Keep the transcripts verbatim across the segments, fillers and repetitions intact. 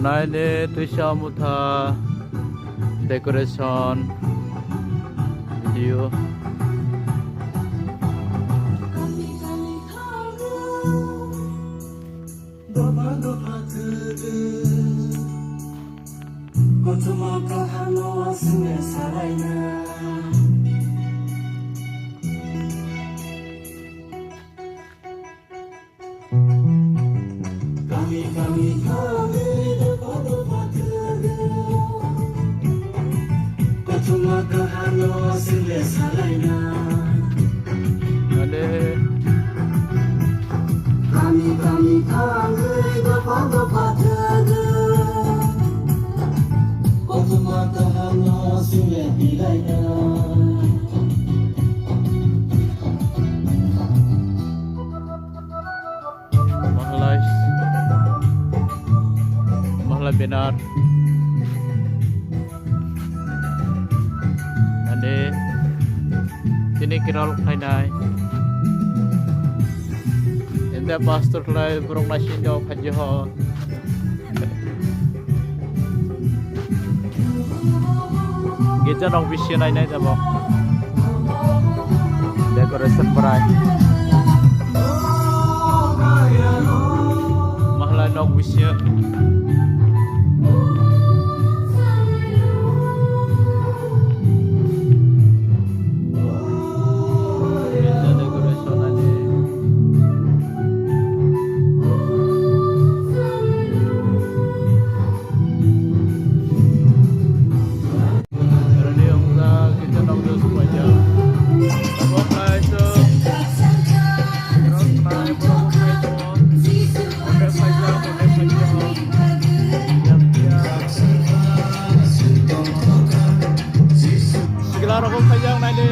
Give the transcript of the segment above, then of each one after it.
Naidi twisa motha decoration video. Dopha dopha thwdwk, kothoma kaham no aswk salaina. Kami kami kami dopha dopha thwdwk, kothoma kaham no aswk salaina. Ale. Kami kami thangwi dopha dopha thwdwk, kothoma kaham no swngle bilaina. Mahalai, mahalai banner. Ande, tini kerol khainai. Ende pastor khlai borok naising do phaji ho. Gija nok bisi nainai jabo. Decoration bwrai. Mahalai nok bisi. Gija decoration ani. Ready wngjak, gija nok do supaijak. Bo khlai so. Rok khlai, borok bo khlai so. Borok khlai so, borok khlai so. Sikla rok bo khlai jak, naidi.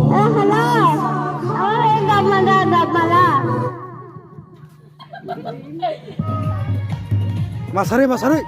Eh, hello. Oh, eh, Dapmala, Dapmala. Masari, masari.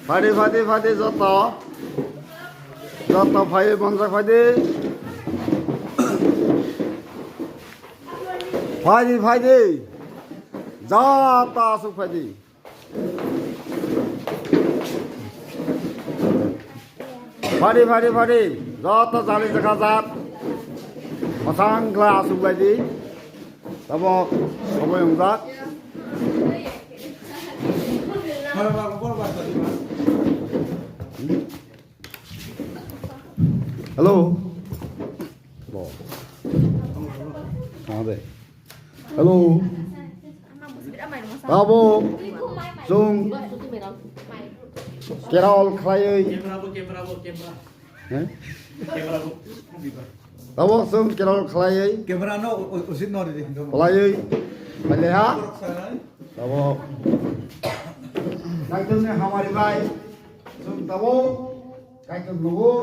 Phaidi, phaidi, phaidi, joto. Joto phai, bonjak phaidi. Phaidi, phaidi. Joto aswk phaidi. Phaidi, phaidi, phaidi. Joto jani jakha jat. Mwchang kla aswk baidi. Tamo, tamo yungjak. Hello. Bo. Tamo de. Hello. Tamo. Sung. Kerol khlaiwi. He? Tamo sung kerol khlaiwi. Camera no, u-, u-, usit no, didi. Khlaiwi. Pale ha? Tamo. Kaitor ni hamari bai. Sung tamo. Kaitor nugo.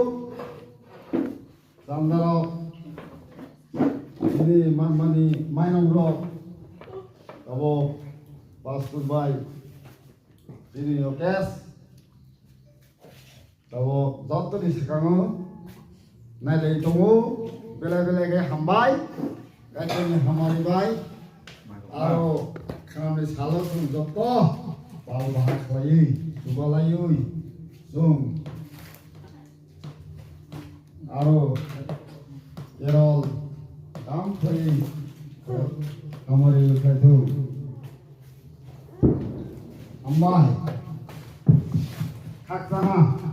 Chandarok. Ini manmani mainongrok. Tamo. Pastor bai. Ini Yokesh. Tamo jottoni swkango nailai tongo, belai belai khe hambai, Kaitorni hamari bai, aro khanani salo chwng jotto bal bahai khlaiwi, chubalaiwi chwng aro kerol kam khlaiwi hamari khlaithung. Hambai. Khakchangma.